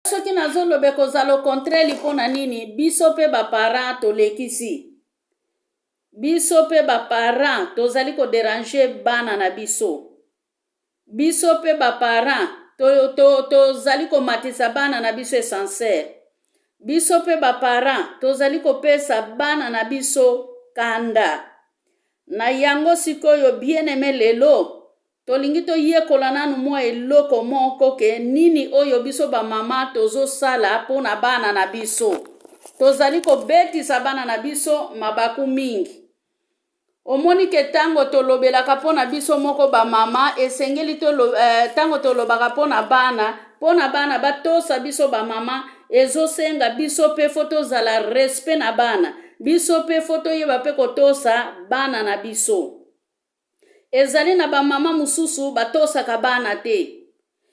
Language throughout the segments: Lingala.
Soki nazoloba ekozala au contraire mpo na nini biso mpe ba parents tolekisi. Biso mpe ba parents tozali ko deranger bana na biso. Biso mpe ba parents tozali to, to komatisa bana na biso essencer. Biso mpe ba parents tozali kopesa bana na biso kanda. Na yango sikoyo bien aime lelo Tolingi toyekola nanu mwa eloko moko ke nini oyo biso ba mama tozosala mpo na bana na biso. Tozali kobetisa bana na biso mabaku mingi. Omoni ke tango tolobelaka mpo na biso moko ba mama, esengeli tolo, eh, tango tolobaka mpo na bana, mpo na bana batosa biso ba mama, ezosenga biso mpe fo tozala respect na bana. Biso mpe fo toyeba mpe kotosa bana na biso. Ezali na ba mama mosusu batosaka bana te.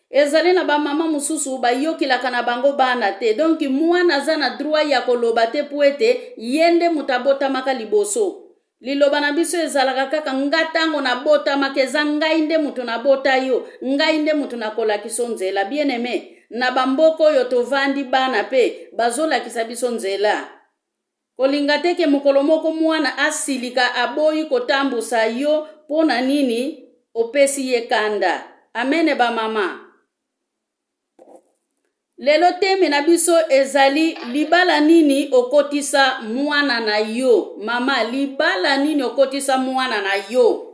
Ezali na ba mama mosusu bayokelaka na bango bana te. Donc mwana aza na droit ya koloba te po ete ye nde moto abotamaka liboso. Liloba na biso ezalaka kaka nga tango nabotamaka eza ngai nde moto nabota yo, ngai nde moto nakolakiso nzela. Bien aime, na ba mboka oyo tovandi bana pe bazolakisa biso nzela. Kolinga te ke mokolo moko mwana asilika aboyi kotambusa yo po na nini opesi ye kanda. Amene ba mama. Lelo teme na biso ezali libala nini okotisa mwana na yo. Mama libala nini okotisa mwana na yo.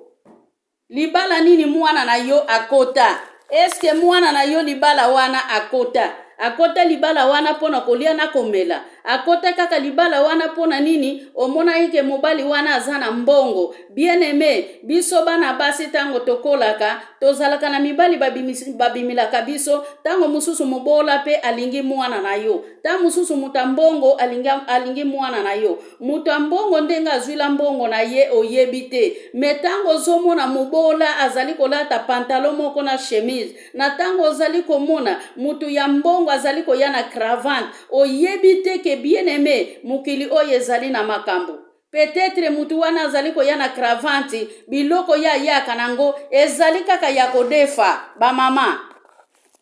Libala nini muana na yo akota? Est ce que muana na yo libala wana akota? Akota libala wana pona kolia na komela? Akota kaka libala wana pona nini? Omonaki ke mobali wana aza na mbongo. Bien aime, biso bana basi tango tokolaka, tozalaka na mibali babimilaka biso, tango mosusu mobola pe alingi muana na yo. Tango mosusu moto ya mbongo alingi, alingi muana na yo. Moto ya mbongo ndenge azwila mbongo na ye oyebi te, mais tango ozomona mobola azali kolata pantalon moko na chemise, na tango ozali komona moto ya mbongo azali koya na cravate, oyebi te ke bien aime mokili oyo ezali na makambo. Peut-etre moto wana azali koya na cravate, biloko ye ayaka na ngo ezali kaka ya kodefa. Ba mama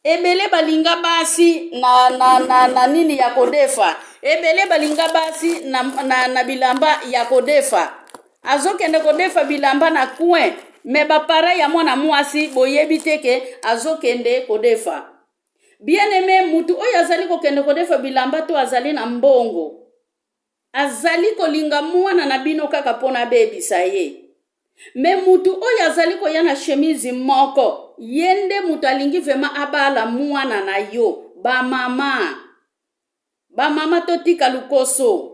Ebele balinga basi na, na, na, na nini ya kodefa. Ebele balinga basi na, na, na bilamba ya kodefa. Azokende kodefa bilamba na coin, me bapara ya mwana mwasi boyebi te ke azokende kodefa. Bien aime, mutu oyo azali kokende kodefa bilamba to azali na mbongo, Azali kolinga mwana na bino kaka pona abebisa ye. Mais mutu oyo azali koya na chemise moko, ye nde mutu alingi vraiment abala mwana na yo. Ba mama, ba mama totika lukoso.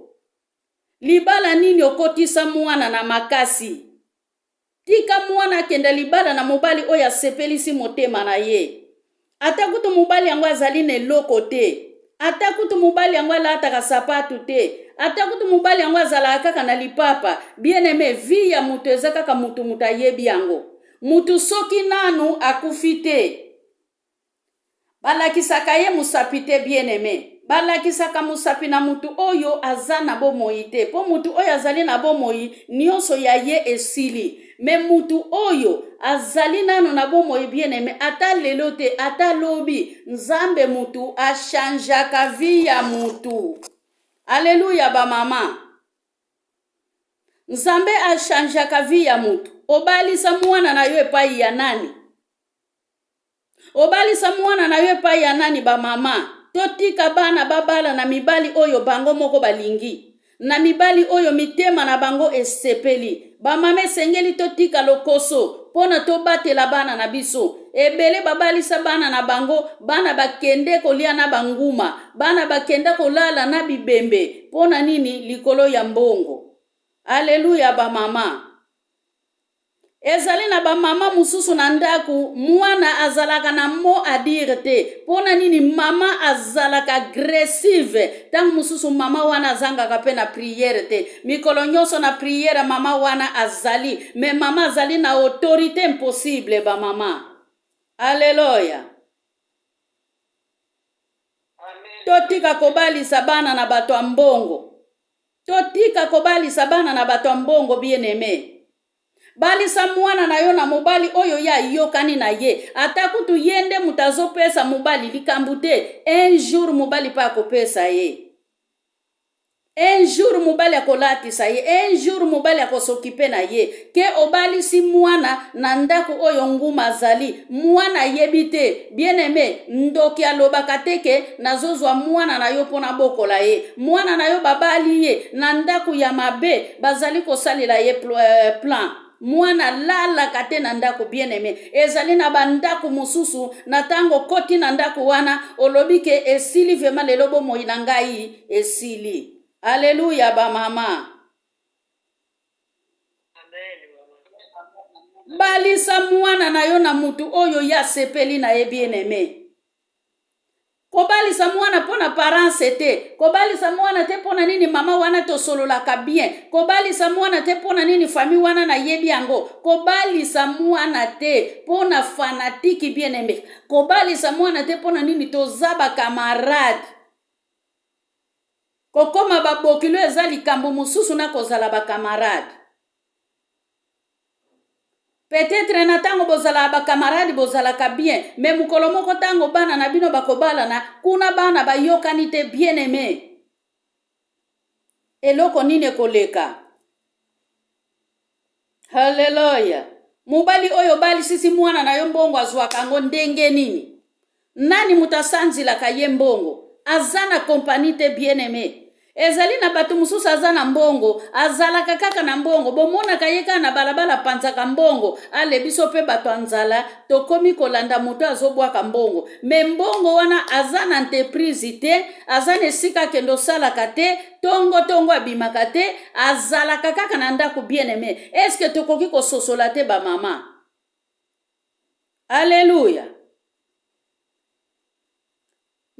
Libala nini okotisa mwana na makasi? Tika mwana akende libala na mobali oyo asepelisi motema na ye. Ata kutu mobali yango azali na eloko te. Ata kutu mobali yango alataka sapatu te. Ata kutu mobali yango azalaka kaka na lipapa. Bien aime, vie ya moto eza kaka moto moto ayebi yango. Moto soki nanu akufi te. Balakisaka ye musapi te bien aime. Balakisaka musapi na mutu oyo aza na bomoi te po mutu oyo azali na bomoi nionso ya ye esili mais mutu oyo azali nanu na bomoi bien aime ata lelo te ata lobi nzambe mutu a changeaka vie ya mutu alleluia ba mama nzambe a changeaka vie ya mutu obalisa muana na yo epayi ya nani Obalisa muana na yo epai ya nani ba mama totika bana babala na mibali oyo bango moko balingi na mibali oyo mitema na bango esepeli ba mama esengeli totika lokoso pona tobatela bana na biso ebele babalisa bana na bango bana bakende kolia na ba nguma bana bakenda kolala na bibembe pona nini likolo ya mbongo aleluya ba mama Ezali na ba mama mususu na ndaku muana azalaka na mot à dire te pona nini mama azalaka agressive tango mususu mama wana azangaka pe na prière te mikolo nyoso na prière mama wana azali mais mama azali na autorite impossible ba mama alleluia totika kobalisa bana na bato ya mbongo totika kobalisa bana na bato ya mbongo bien aime. Balisa mwana na yo na mobali oyo ye ayokani na ye. Ata kutu ye nde moto azopesa mobali likambo te, un jour mobali mpe akopesa ye. Un jour mobali akolatisa ye, un jour mobali akosokipe na ye. Ke obalisi mwana na ndako oyo nguma azali, mwana ayebi te. Bien aime, ndoki alobaka te ke nazozwa mwana na yo mpo nabokola ye. Mwana na yo babali ye na ndako ya mabe, bazali kosalela ye euh, plan. Mwana alalaka te na ndako bien aime. Ezali na bandako mosusu na ntango okoti na ndako wana olobi ke esili vrema lelo bomoi na ngai esili. Aleluya bamama. Balisa mwana na yo na mutu oyo ye asepeli na ye bien aime. Kobalisa mwana mpo na parence te, kobalisa mwana te mpo na nini mama wana tosololaka bien, kobalisa mwana te mpo na nini famille wana nayebi yango, kobalisa mwana te mpo na fanatiki bien aime, kobalisa mwana te mpo na nini toza ba camarade. Kokoma babokilo eza likambo mosusu na kozala ba camarade. Peut-etre na tango bozalaka ba camarade bozalaka bien, mais mokolo moko tango bana na bino bakobalana, kuna bana bayokani te bien aime. Eloko nini ekoleka? Haleluya! Mobali oyo obalisisi mwana na yo mbongo azwaka yango ndenge nini? Nani moto asanzilaka ye mbongo? Aza na kompani te bien aime. Ezali na bato mosusu aza na mbongo, azalaka kaka na mbongo, bomonaka ye kaka na balabala apanzaka mbongo. Ale biso pe bato ya nzala tokomi kolanda moto azobwaka mbongo. Me mbongo wana aza na entreprise te, aza na esika akende osalaka te, tongo tongo abimaka te, azalaka kaka na ndako bien aime. Est-ce que tokoki kososola te ba mama? Alleluia.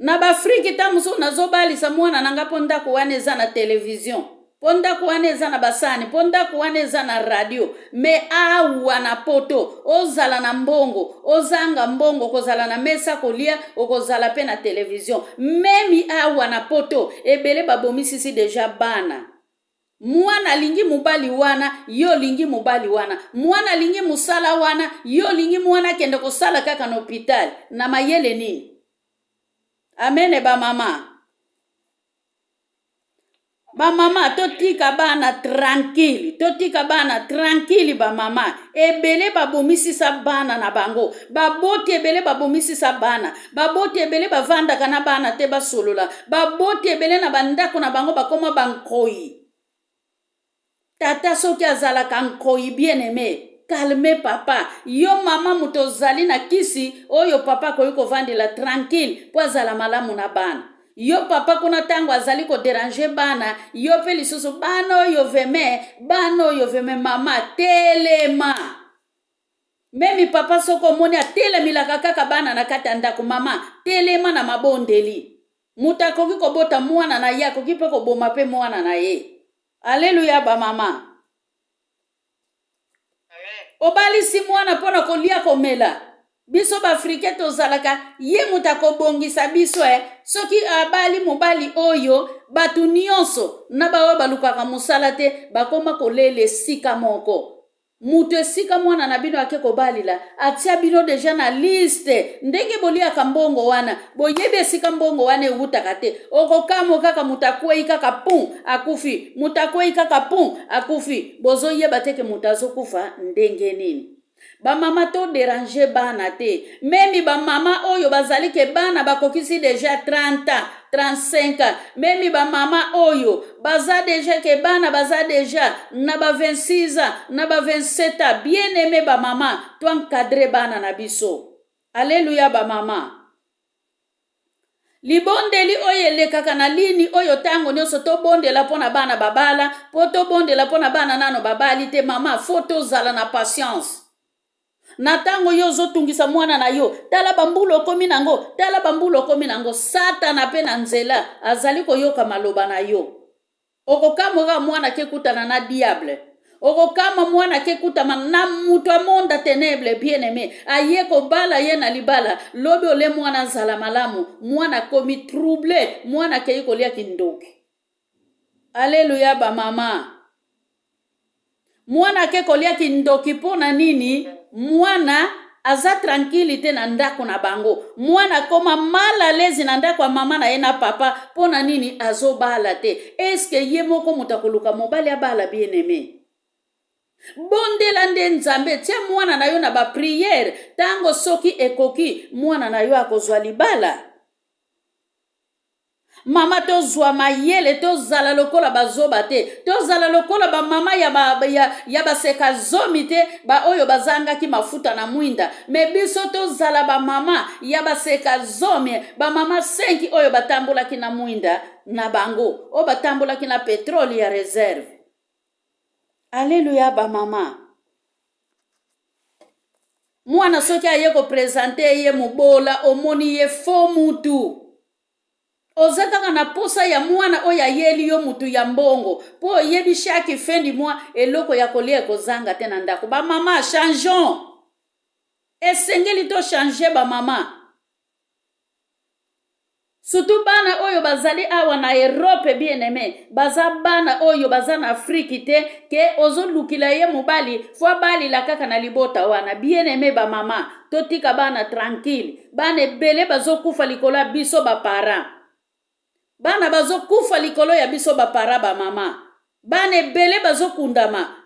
Na b'Afrique tango mosusu nazobalisa mwana na nga mpo ndako wana eza na television, mpo ndako wana eza na basani, mpo ndako wana eza na radio. Me awa na poto ozala na mbongo, ozanga mbongo, okozala na mesa kolia, okozala mpe na television. Meme awa na poto ebele babomisisi deja bana. Mwana alingi mobali wana, yo olingi mobali wana. Mwana alingi mosala wana, yo olingi mwana akende kosala kaka na hopital. Na mayele nini? Amene ba mama. Ba mama totika bana tranquille, totika bana tranquille ba mama. Ebele babomisisa bana na bango. Baboti ebele babomisisa bana. Baboti ebele bavandaka na bana te basolola. Baboti ebele na bandako na bango bakoma bankoyi. Tata soki azalaka nkoyi bien aime calme papa yo mama moto ozali na kisi oyo papa akoki kovandela tranquille mpo azala malamu na bana yo papa kuna ntango azali koderange bana yo mpe lisusu bana oyo veme bana oyo veme mama telema Meme papa soki omoni atelemelaka kaka bana na kati ya ndako mama telema na mabondeli moto akoki kobota mwana na ye akoki mpe koboma mpe mwana na ye aleluya bamama obalisi mwana mpo na kolia komela biso baafrike tozalaka ye moto akobongisa biso e soki abali mobali oyo bato nyonso na baoyo balukaka mosala te bakoma kolela esika moko Mutu esika mwana na bino ake kobalila atia bino deja na liste ndenge boliaka mbongo wana boyebi esika mbongo wana ewutaka te okokamwa kaka mutu akwei kaka pum akufi mutu akwei kaka pum akufi bozoyeba te ke mutu azokufa ndenge nini ba mama to deranger bana te memi ba mama oyo bazali ke bana bakokisi deja 30 ans 35 ans memi ba mama oyo baza deja ke bana baza deja na ba 26 ans na ba 27 ans bien aime ba mama to encadre bana na biso aleluya ba mama libondeli oyo elekaka na lini oyo ntango nyonso tobondela mpo na bana babala mpo tobondela mpo na bana nano babali te mama fo tozala na patience Na tango yo ozotungisa mwana na yo, tala bambula okomi nango, tala bambula okomi nango, Satana pe na nzela azali koyoka maloba na yo. Okokamwa kaka mwana ake kutana na diable. Okokamwa mwana ake kutama na moto ya monde ya tenebre, bien aime, aye kobala ye na libala, lobi ole mwana azala malamu, mwana akomi trouble, mwana akei kolia kindoki. Aleluya ba mama. Mwana ake kolia kindoki mpo na nini? Mwana aza tranquille te na ndako na bango. Mwana akoma mal à l'aise na ndako ya mama na ye na papa mpo na nini? Azobala te. Est-ce que ye moko moto akoluka mobali abala bien aime? Bondela nde Nzambe, tia mwana na yo na ba prière, tango soki ekoki mwana na yo akozwa libala. Mama tozwa mayele tozala lokola bazoba te tozala lokola bamama ya, ba, ya, ya baseka zomi te baoyo bazangaki mafuta na mwinda me biso tozala bamama ya baseka zomi bamama 5 oyo batambolaki na mwinda na bango oyo batambolaki na petrole ya reserve aleluya bamama mwana soki aye kopresente ye mobola omoni ye fo mutu oza kaka na posa ya mwana oyo ayeli yo mutu ya mbongo mpo oyebi chaque fin du mois eloko ya kolia ekozanga te na ndako bamama changeons esengeli to change bamama Surtout bana oyo bazali awa na Europe bien aime baza bana oyo baza na Afrique te ke ozolukila ye mobali fo abalila kaka na libota wana bien aime ba mama totika bana tranquille bana ebele bazokufa likolo ya biso ba parents bana bazokufa likolo ya biso ba parents ba mama bana ebele bazokundama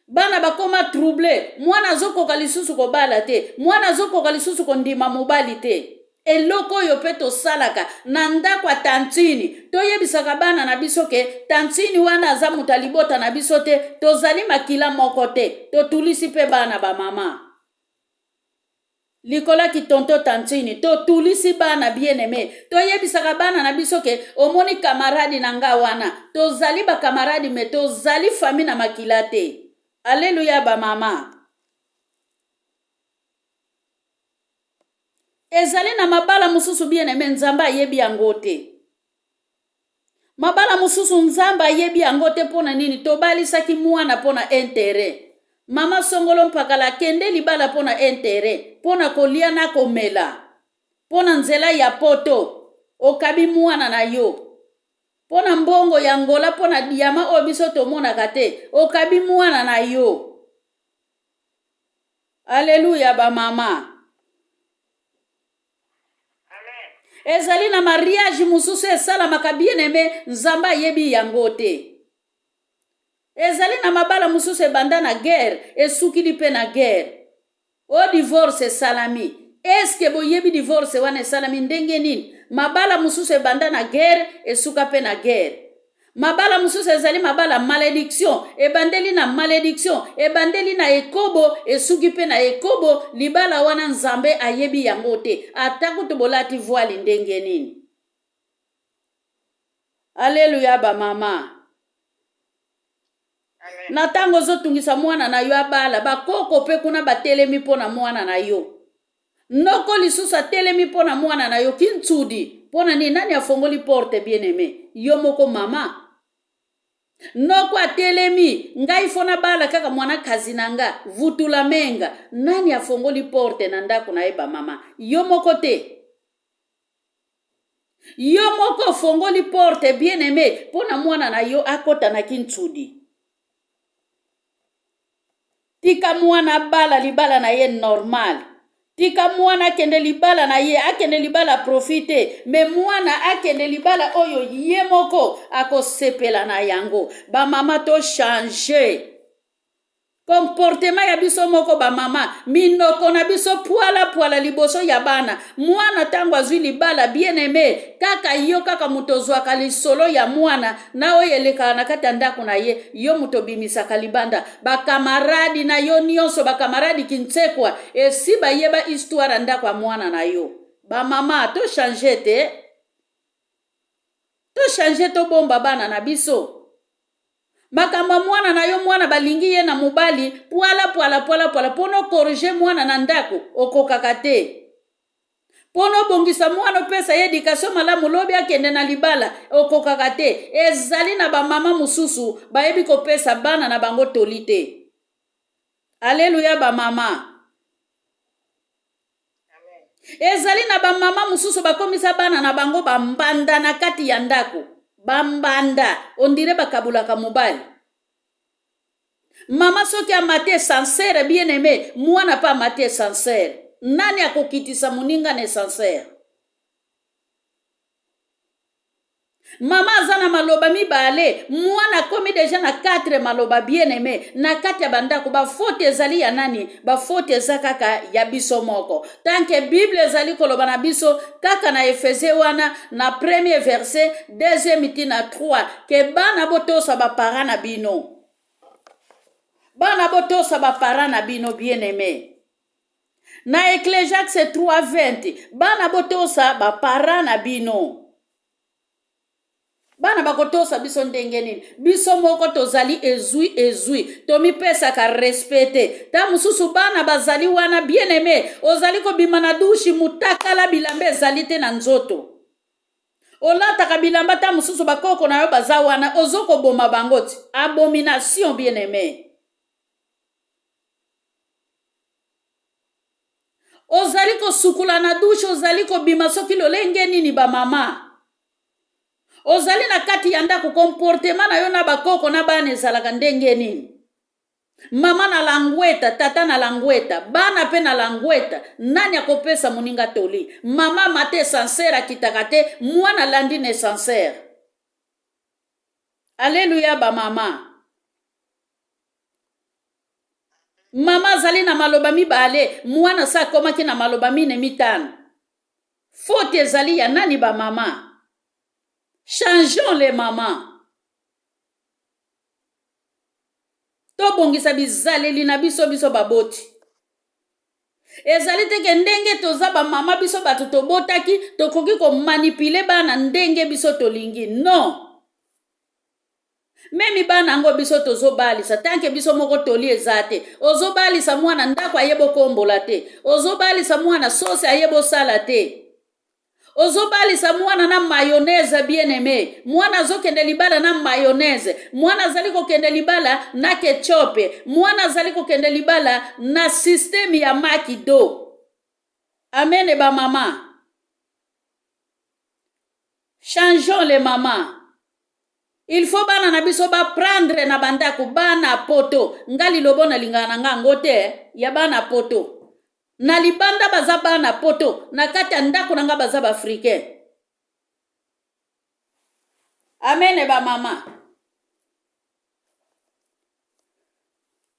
Bana bakoma trouble, mwana azokoka lisusu kobala te, mwana azokoka lisusu kondima mobali te. Eloko oyo pe tosalaka na ndako ya tantine, toyebisaka bana na biso ke tantine wana aza moto ya libota na biso te, tozali makila moko te, totulisi pe bana ba mama. Likolo ya kitonto tantine totulisi bana bien aime toyebisaka bana na biso ke omoni camarade na nga wana tozali ba camarade me tozali famille na makila te aleluya ba mama ezali na mabala mosusu bien aime nzambe ayebi yango te Mabala mosusu Nzambe ayebi yango te mpo na nini tobalisaki mwana mpo na interet. Mama songolo mpakala akende libala mpo na interet, mpo na kolia na komela, mpo na nzela ya poto okabi mwana na yo mpo na mbongo ya Angola, mpo na diama oyo biso tomonaka te, okabi mwana na yo. Aleluya ba mama. Ezali na mariage mosusu esalamaka bien aime Nzambe ayebi yango te. Ezali na mabala mosusu ebanda na guerre esukili mpe na guerre. O divorce esalami. Eske boyebi divorce wana esalami ndenge nini? Mabala mosusu ebanda na guerre esuka mpe na guerre. Mabala mosusu ezali mabala malediction, ebandeli na malediction, ebandeli na ekobo, esuki mpe na ekobo. Libala wana Nzambe ayebi yango te, ata kutu bolati voile ndenge nini. Aleluya ba mama. Na ntango ozotungisa mwana na yo abala, bakoko mpe kuna batelemi mpo na mwana na yo. Noko lisusu atelemi mpo na mwana na yo kintsudi mpo na nini nani afongoli porte bien aime yo moko mama noko atelemi ngai fo nabala kaka mwana kazi na nga vutula menga nani afongoli porte na ndako na ye bamama yo moko te yo moko ofongoli porte bien aime mpo na mwana na yo akota na kintsudi Tika muana abala libala na ye normal. Tika muana akende libala na ye, akende libala profit te, mais muana akende libala oyo ye moko akosepela na yango. Ba mama to changer comportement ya biso moko ba mama, minoko na biso pwala pwala liboso ya bana. Mwana tango azwi libala bien aime, kaka yo kaka moto ozwaka lisolo ya mwana na oyo elekaka na kati ya ndako na ye, yo moto obimisaka libanda. Ba camarade na yo nionso, ba camarade kintsekwa esi bayeba histoire ya ndako ya mwana na yo. Ba mama to changer te, to changer tobomba bana na biso. Makambo ya mwana na yo mwana balingi ye na mobali pwala pwala pwala pwala pona o corriger mwana na ndako okokaka te pona obongisa mwana opesa ye education malamu lobi akende na libala okokaka te ezali na ba mama mosusu bayebi kopesa bana na bango toli te aleluya ba mama Ezali na ba mama mosusu bakomisa bana na bango ba mbanda na kati ya ndako. Ba mbanda, ondire bakabulaka mobali. Mama soki amati esansere bien aime, mwana mpe amati esansere. Nani akokitisa moninga na esansere? Mama aza na maloba mibale, mwana akomi deja na 4 maloba bien aime. Na kati ya bandako bafaute ezali ya nani? Bafaute eza kaka ya biso moko. Tanke Bible ezali koloba na biso kaka na Efesie wana na premier verset, deuxième ti na 3 ke bana botosa ba parents na bino. Bana botosa ba parents na bino bien aime. Na Ecclesiaste 3:20 bana botosa ba parents na bino. Bana bakotosa biso ndenge nini? Biso moko tozali ezwi ezwi, tomipesaka respect te. Ta mosusu bana bazali wana bien aime, ozali kobima na dushi mutakala, bilamba ezali te na nzoto. Olataka bilamba ta mosusu bakoko na yo baza wana, ozo koboma bango ti. Abomination bien aime. Ozali kosukola na douche, ozali kobima soki lolenge nini ba mama. Ozali na kati ya ndako, comportement na yo na bakoko na bana ezalaka ndenge nini? Mama na langweta, tata na langweta, bana pe na langweta, nani akopesa moninga toli? Mama mate esancer akitaka te, mwana alandi na esancer. Aleluya ba mama. Mama azali na maloba mibale, mwana se akomaki na maloba mine mitano. Faute ezali ya nani ba mama? Changeons les mamans. Tobongisa bizaleli na biso biso baboti. Ezali te ke ndenge toza ba mama biso bato tobotaki tokoki komanipule bana ndenge biso tolingi. Non. Memi bana yango biso tozobalisa tanke biso moko toli eza te. Ozobalisa mwana ndako ayeba okombola te. Ozobalisa mwana sosi ayeba osala te. Ozobalisa mwana na mayonnaise bien aime. Mwana azokende libala na mayonnaise. Mwana azali kokende libala na ketchup. Mwana azali kokende libala na système ya makido. Amen ba mama. Changeons les mamans. Il faut bana na biso ba prendre na bandako bana poto. Nga lilobo na lingaka na nga ngo te ya bana poto. Na libanda baza bana poto, na kati ya ndako na nga baza ba africain. Amen ba mama.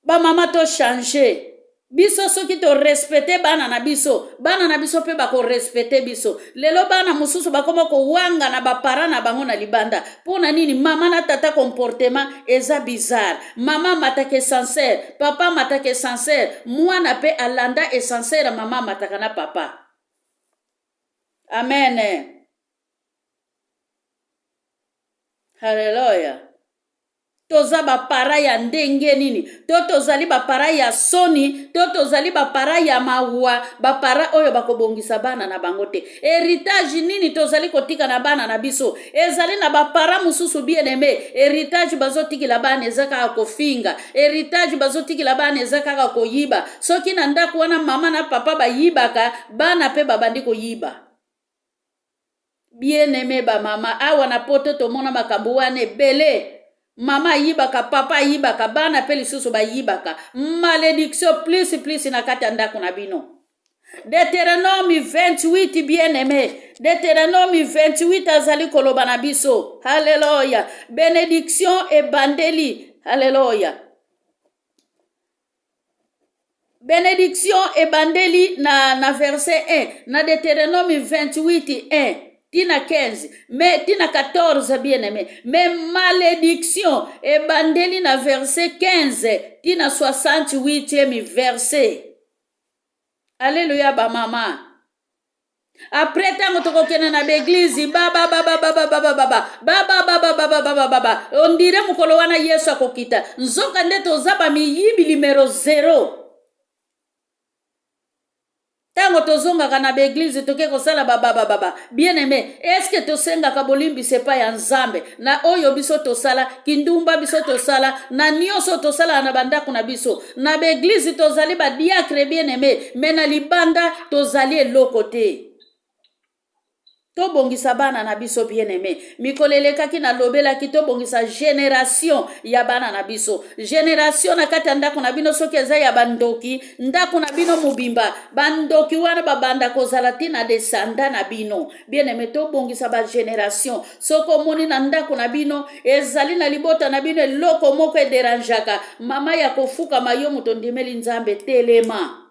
Ba mama to changer. Biso soki to respecte bana na biso, bana na biso pe bako respecte biso. Lelo bana mosusu bakoma kowanga na ba parents na bango na libanda. Pona nini? Mama na tata comportement eza bizarre. Mama amataka essencer, papa amataka essencer, mwana pe alanda essencer ya mama amataka na papa. Amen. Hallelujah. Toza ba para ya ndenge nini? To tozali ba para ya soni, to tozali ba para ya mawa, ba para oyo bakobongisa bana na bango te. Heritage nini tozali kotika na bana na biso? Ezali na ba para mosusu bien aime, heritage bazotikila bana eza kaka kofinga, heritage bazotikila bana eza kaka koyiba. Soki na ndako wana mama na papa bayibaka, bana pe babandi koyiba. Bien aime ba mama awa na poto tomona makambo wana ebele mama ayibaka papa ayibaka bana pe lisusu bayibaka malediction plus plus na kati ya ndako na bino Deuteronome 28 bien aime Deuteronome 28 azali koloba na biso haleluya benediction ebandeli haleluya Benediction ebandeli na, na verset 1 na Deuteronome 28 1 tina 15 mais tina 14 bien aimé mais malédiction ebandeli na verset 15 tina 68e verset. Alléluia ba mama. Après tango tokokende na baeglize bababababababababababababababababa ondire mokolo wana Yesu akokita nzoka nde toza bamiyibi limero zero. Ntango tozongaka na baeglize toke kosala bababababa bien aime eske tosengaka bolimbisi epai ya Nzambe na oyo biso tosala kindumba biso tosala na nyonso tosalaka na bandako na biso Na ba eglise tozali ba diacre bien aime, mais na libanda tozali eloko te. Tobongisa bana na biso bien aime. Mikolo elekaki nalobelaki tobongisa generation ya bana na biso. Generation na kati ya ndako na bino soki eza ya bandoki, ndako na bino mobimba, bandoki wana babanda kozala ti na descendant na bino. Bien aime, tobongisa ba generation. Soki omoni na ndako na bino ezali na libota na bino eloko moko ederangeaka, mama ya kofukama yo moto ondimeli Nzambe, telema.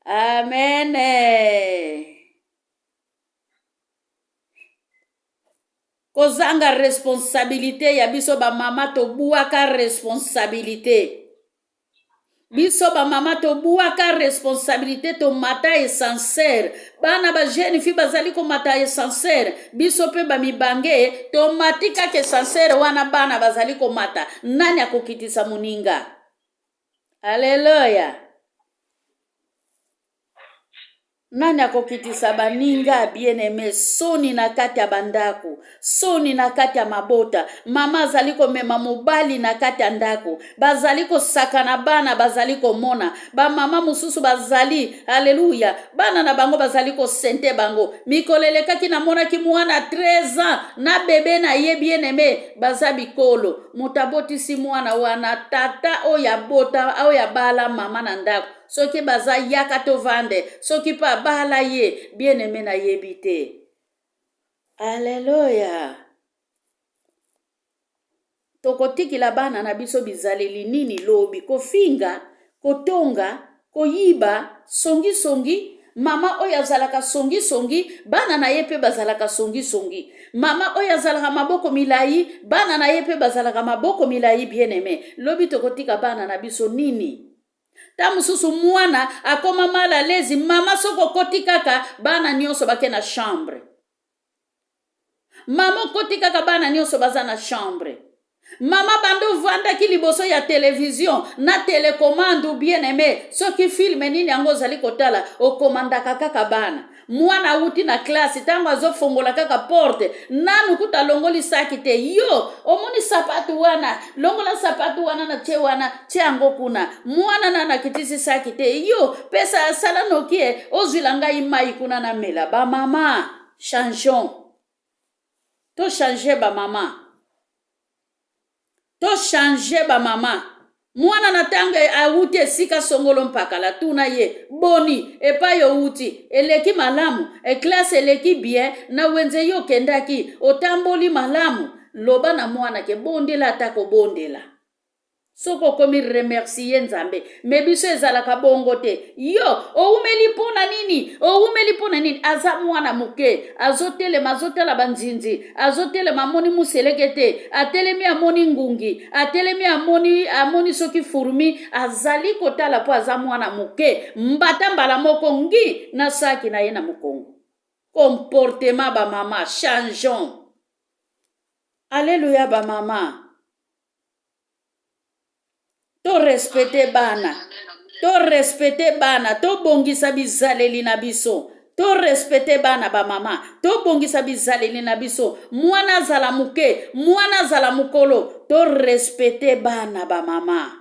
Amen. Kozanga responsabilite ya biso ba mama tobuaka responsabilite. Biso ba mama tobuaka responsabilite tomata essencer. Bana ba jeune fille bazali komata essencer, biso pe ba mibange tomati kaka essencer wana bana bazali komata. Nani akokitisa moninga? Aleluya! Nani akokitisa baninga bien aime? Soni na kati ya bandako, soni na kati ya mabota. Mama azali komema mobali na kati ya ndako, bazali kosakana, bana bazali komona. Bamama mosusu bazali, aleluya, bana na bango bazali kosente bango. Mikolo elekaki namonaki mwana 13 ans na bebe na ye bien aime, baza bikolo. Moto abotisi mwana wana, tata oyo abota, oyo abala mama na ndako, soki baza yaka tovande, soki mpe abala ye, bien aime, nayebi te. Aleluya. Tokotikela bana na biso bizaleli nini lobi? Kofinga, kotonga, koyiba, songisongi. Mama oyo azalaka songisongi, bana na ye mpe bazalaka songisongi. Mama oyo azalaka maboko milai, bana na ye mpe bazalaka maboko milai. Bien aime, lobi tokotika bana na biso nini? Ta mosusu mwana akoma mal à l'aise, mama soki okoti kaka, bana nyonso bake na chambre. Mama okoti kaka, bana nyonso baza na chambre. Mama banda ovandaki liboso ya televizio na telekomande, bien aime, soki filme nini yango ozali kotala, okomandaka kaka bana. Mwana awuti na klase, ntango azofongola kaka porte, nanu kuta alongoli saki te, yo omoni sapatu wana, longola sapatu wana na tie wana, tie yango kuna. Mwana nanu akitisi saki te, yo pesa, asala noki e ozwila ngai mai kuna namela. Bamama, changeons, tochange bamama, tochange bamama. Mwana na ntango awuti esika songolo mpakala, tuna ye boni epai owuti eleki malamu, eklase eleki bien, na wenze yo okendaki otamboli malamu. Loba na mwana ke bondela, ata kobondela soki okomi remercier Nzambe. Me biso ezalaka bongo te. Yo owumeli mpo na nini? Owumeli mpo na nini? Aza mwana moke, azotelema, azotala banzinzi, azotelema, amoni museleke te, atelemi amoni ngungi, atelemi amoni, amoni soki fourmi, azali kotala mpo aza mwana moke. Mbata mbala moko ngi na saki na ye na mokongo. Comportement bamama, changeons. Aleluya bamama. Torespecte bana, torespecte bana, tobongisa bizaleli na biso. Torespecte bana bamama, tobongisa bizaleli na biso. Mwana azala moke, mwana azala mokolo, torespecte bana bamama.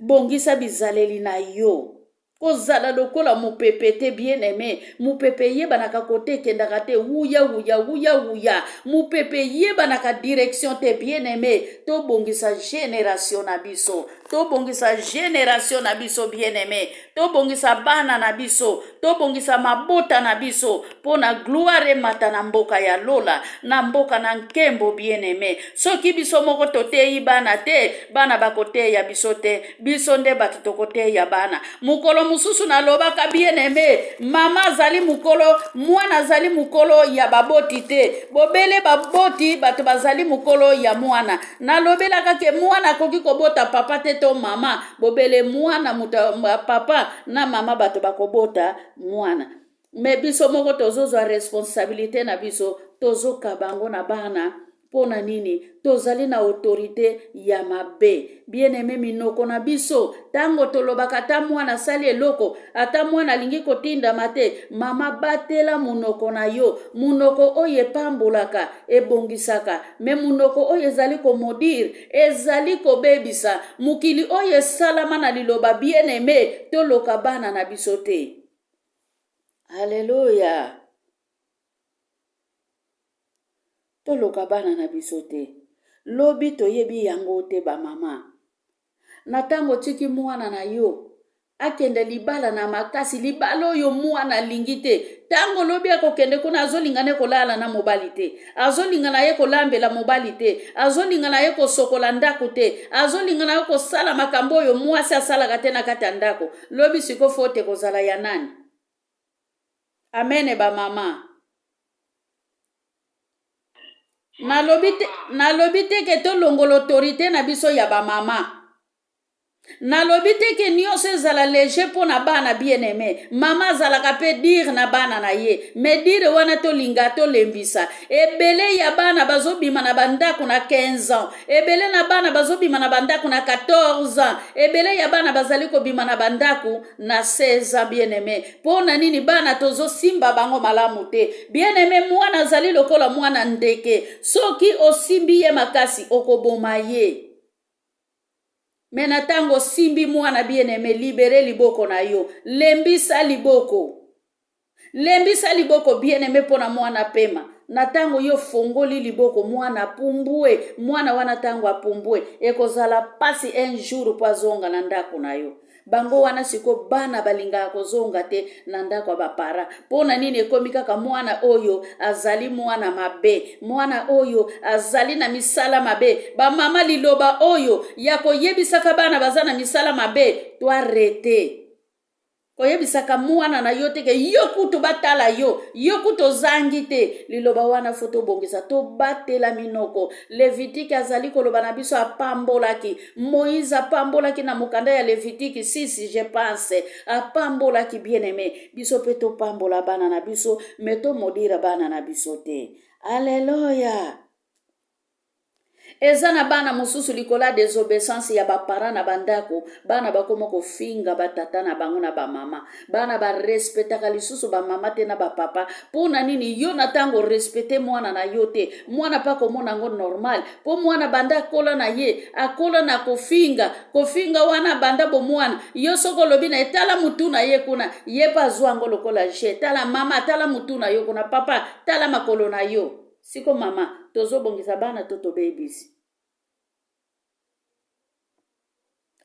Bongisa bizaleli na yo. Kozala lokola mopepe te, bien aime. Mopepe eyebanaka kote ekendaka te, wuya wuya wuya wuya. Mopepe eyebanaka direction te, bien aime. Tobongisa generation na biso, tobongisa generation na biso, bien aime. Tobongisa bana na biso, tobongisa mabota na biso mpo na gloire emata na mboka ya lola, na mboka na nkembo, bien aime. Soki biso moko toteyi bana te, bana bakoteya biso te. Biso nde bato tokoteya bana. Mokolo mosusu nalobaka, bien aime, mama azali mokolo, mwana azali mokolo ya baboti te, bobele baboti bato bazali mokolo ya mwana. Nalobelaka ke mwana akoki kobota papa te to mama, bobele mwana moto, papa na mama bato bakobota mwana. Me biso moko tozozwa responsabilite na biso, tozokaba yango na bana. Mpo na nini? Tozali na autorite ya mabe. Bien aime, minoko na biso, ntango tolobaka, ata mwana asali eloko, ata mwana alingi kotindama te, mama batela monoko na yo. Monoko oyo epambolaka, ebongisaka, me monoko oyo ezali komodire, ezali kobebisa. Mokili oyo esalama na liloba, bien aime, toloka bana na biso te. Aleluya. Toloka bana na biso te. Lobi toyebi yango te ba mama. Na tango otiki mwana na yo akende libala na makasi, libala oyo mwana alingi te, tango lobi akokende kuna azolinga ne kolala na mobali te, azolinga na ye kolambela mobali te, azolinga na ye kosokola ndako te, azolinga na ye kosala makambo oyo mwasi asalaka te na kati ya ndako. Lobi siko faute ekozala ya nani? Amene ba mama. Nalobi te, nalobi te ke tolongola autorite na biso ya ba mama. Nalobi te ke nyonso ezala leger mpo na bana bien aime. Mama azalaka mpe dire na bana na ye, mais dire wana tolinga tolembisa. Ebele ya bana bazobima na bandako na 15 ans, ebele na bana bazobima na bandako na 14 ans, ebele ya bana bazali kobima na bandako na 16 ans bien aime. Mpo na nini bana tozosimba bango malamu te? Bien aime, mwana azali lokola mwana ndeke, soki osimbi ye makasi okoboma ye. Me na ntango osimbi mwana bien aime, libere liboko na yo, lembisa liboko, lembisa liboko bien aime, mpo na mwana pema. Na ntango yo fongoli liboko, mwana apumbwe, mwana wana ntango apumbwe ekozala pasi un jour mpo azonga na ndako na yo. Bango wana siko bana balingaka kozonga te na ndako ya bapara. Mpo na nini ekomi kaka mwana oyo azali mwana mabe, mwana oyo azali na misala mabe? Bamama, liloba oyo ya koyebisaka bana baza na misala mabe, toarete koyebisaka mwana na yo te ke yo kutu batala yo, yo kutu ozangi te. Liloba wana fo tobongisa, tobatela minoko. Levitike azali koloba na biso, apambolaki Moïse, apambolaki na mokanda ya Levitike 6 je pense, apambolaki bien aimé. Biso mpe topambola bana na biso, me tomodira bana na biso te. Aleluya. Eza na bana mosusu likolo ya desobeyissance ya baparent na bandako, bana bakoma kofinga batata na bango na bamama. Bana barespectaka lisusu bamama te na bapapa. Mpo na nini yo na ntango respecte mwana na yo te, mwana mpe akomona yango normal? Mpo mwana banda akola na ye, akola na kofinga kofinga wana banda bomwana. Yo soki olobi na ye tala mutu na ye kuna, ye mpe azwa yango lokola je. Tala mama, tala mutu na yo kuna, papa tala makolo na yo. Siko mama, tozobongisa bana to tobebisi?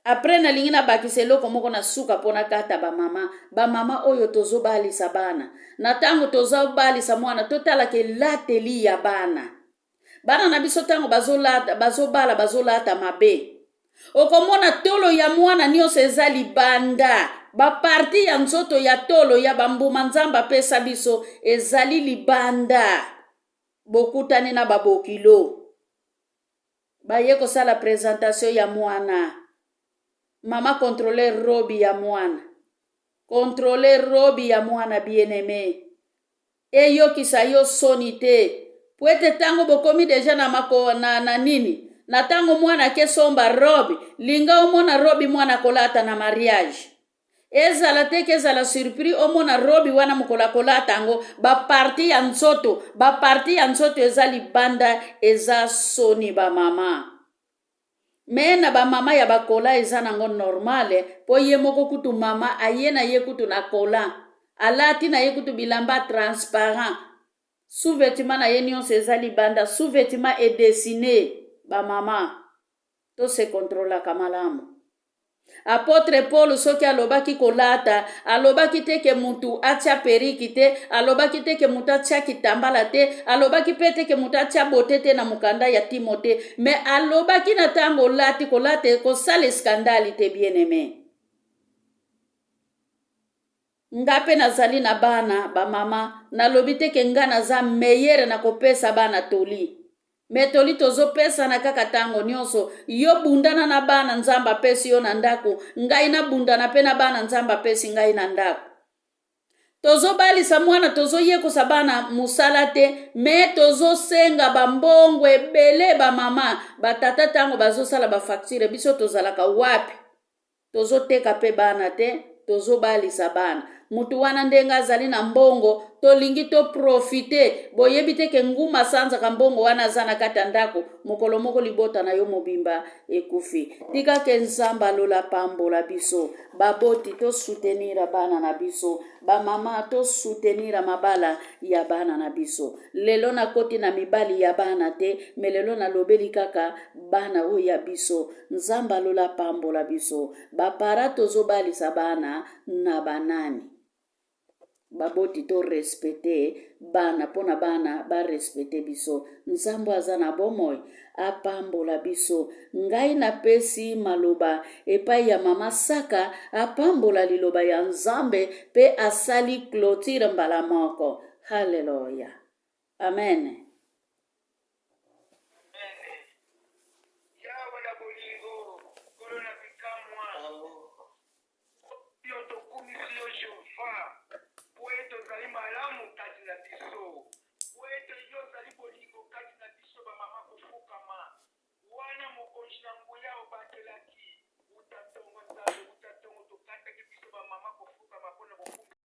Apres nalingi nabakisa eloko moko na suka mpo nakata bamama. Bamama oyo tozobalisa bana, na ntango tozobalisa mwana, totalaka elateli ya bana. Bana na biso ntango bazolata, bazobala, bazolata mabe. Okomona tolo ya mwana nyonso eza libanda, baparti ya nzoto ya tolo ya bambuma Nzambe apesa biso ezali libanda. Bokutani na babokilo baye kosala presentation ya mwana, mama controle robi ya mwana, controle robi ya mwana bien aime, eyokisa yo soni te, po ete ntango bokomi deja na mako na, na nini, na ntango mwana akesomba robe, linga omona robi mwana kolata na mariage. Ezala te ke ezala surpris omona robi wana mokolo akolata yango, baparti ya nzoto, baparti ya nzoto eza libanda, eza soni bamama. Me na bamama ya bakola eza nango normale, mpo ye moko kutu mama aye na ye kutu na kola, alati na ye kutu bilamba transparent, sous-vêtement na ye nyonso eza libanda, sous-vêtement edessine. Bamama, tose kontrolaka malamu. Apotre Paul soki alobaki kolata, alobaki te ke mutu atia periki te, alobaki te ke mutu atia kitambala te, alobaki mpe te ke mutu atia bote te na mokanda ya Timote, me alobaki na ntango olati, kolata kosala eskandali te, bien aime. Nga pe nazali na bana ba mama, nalobi te ke nga naza meilleure na kopesa bana toli. Me toli tozopesana kaka tango nionso. Yo bundana na bana Nzambe apesi yo na ndako, ngai nabundana pe na bana Nzambe apesi ngai na ndako. Tozobalisa mwana, tozoyekosa bana mosala te, me tozosenga ba mbongo ebele. Ba mama, ba tata tango bazosala ba facture, biso tozalaka wapi? Tozoteka pe bana te, tozobalisa bana. Mutu wana ndenge azali na mbongo, Tolingi to profite. Boyebi te ke nguma asanzaka mbongo wana aza na kati ya ndako, mokolo moko libota na yo mobimba ekufi. Tika ke Nzambe alola apambola biso. Baboti to soutenir bana na biso, ba mama to soutenir mabala ya bana na biso. Lelo nakoti na mibali ya bana te, me lelo nalobeli kaka bana oyo ya biso. Nzambe alola apambola biso. Ba para tozobalisa bana na banani? Baboti to respecte bana mpo na bana ba respecte biso. Nzambe aza na bomoi apambola biso. Ngai napesi maloba epai ya mama Saka, apambola liloba ya Nzambe mpe asali clotire mbala moko. Haleluya, amen.